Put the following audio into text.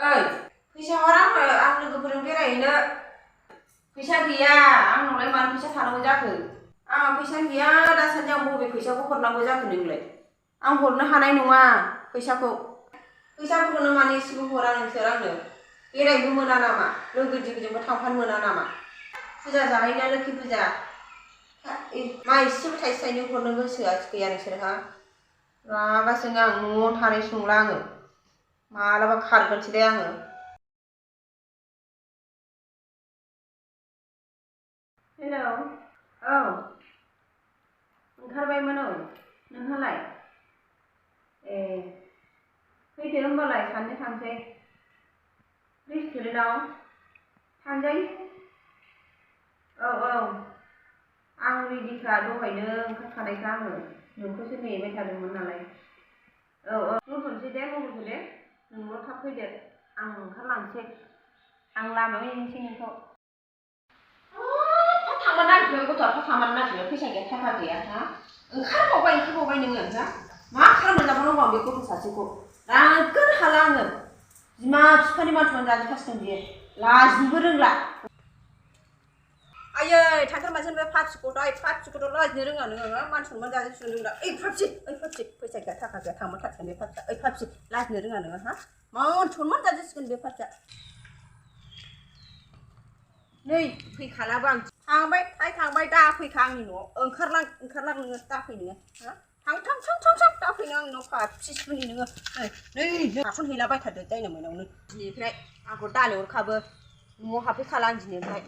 ओइ फैसा हरा आं लोगोफोरजों बेरायहैनो फैसा गैया आंनावलाय मानो फैसा थानांगौ जाखो आंहा फैसा गैया दासान्दि आं बबे फैसाखौ हरनांगौ जाखो नोंलाय आं हरनो हानाय नङा फैसाफोरखौनो माने एसेबो हरा नोंसोर आंनो बेरायनो मोना नामा लोगो दिगिजोंबो थांफानो मोना नामा फुजा जाहैना लोखि फुजा मा एसेबो थाइसे थाइनै हरनो गोसोआ गैया नोंसोरहा रागासो आं न'आव थानाय संला आङो मालाबा खारगोनसै दे आङो हेलौ औ ओंखारबायमोन औ नोंहालाय ए फैदो होमबालाय सानैजों थांसै रेस्टुरेन्टआव थांजायो औ औ आं रेडिखा दहायनो ओंखारखानायखा आङो नोंखौसो नेबाय थादोंमोन नालाय औ औ दोनथ'नोसै दे मबाइलखौ दे नोंल' थाब फैदो आं ओंखारलांसै आं लामायाव नेनोसै नोंखौ थांनो नागिरबाय गथ'आ थांनो नागिरबाय फैसा गैया थाखा गैया हा ओंखारबावबाय नोङो हा मा खालामनो जाबावनांगौ आं बे गथ' सासेखौ रागोन हाला आङो बिमा बिफानि मानसियानो जाजोबखासिगोन बियो लाजिनोबो रोंला आयै थांथारमासै बे फाफिखौथ' लाजिनो रोङा नोङो मान सनमान जाजोबसिगोन रोंला ओइ फाफि फैसा गैया थाखा गैया थांथारसिगोन बे फाफिया ओइ फाफि लाजिनो रोङा नोङो हा मान सनमान जाजोबसिगोन बे फाफिया नै फैखालाबो आं थांबाय दा फैखा आंनि न'आव ओंखारलां नोङो दाफै नोङो हा थां दाफै नों आंनि न'आव फाफि सुनि नोङो नै थासनहैलाबायथारदो जायना मोनावनो दिनैनिफ्राय आंखौ दालेहरखाबो न'आव हाबफैखाला आं दिनैनिफ्राय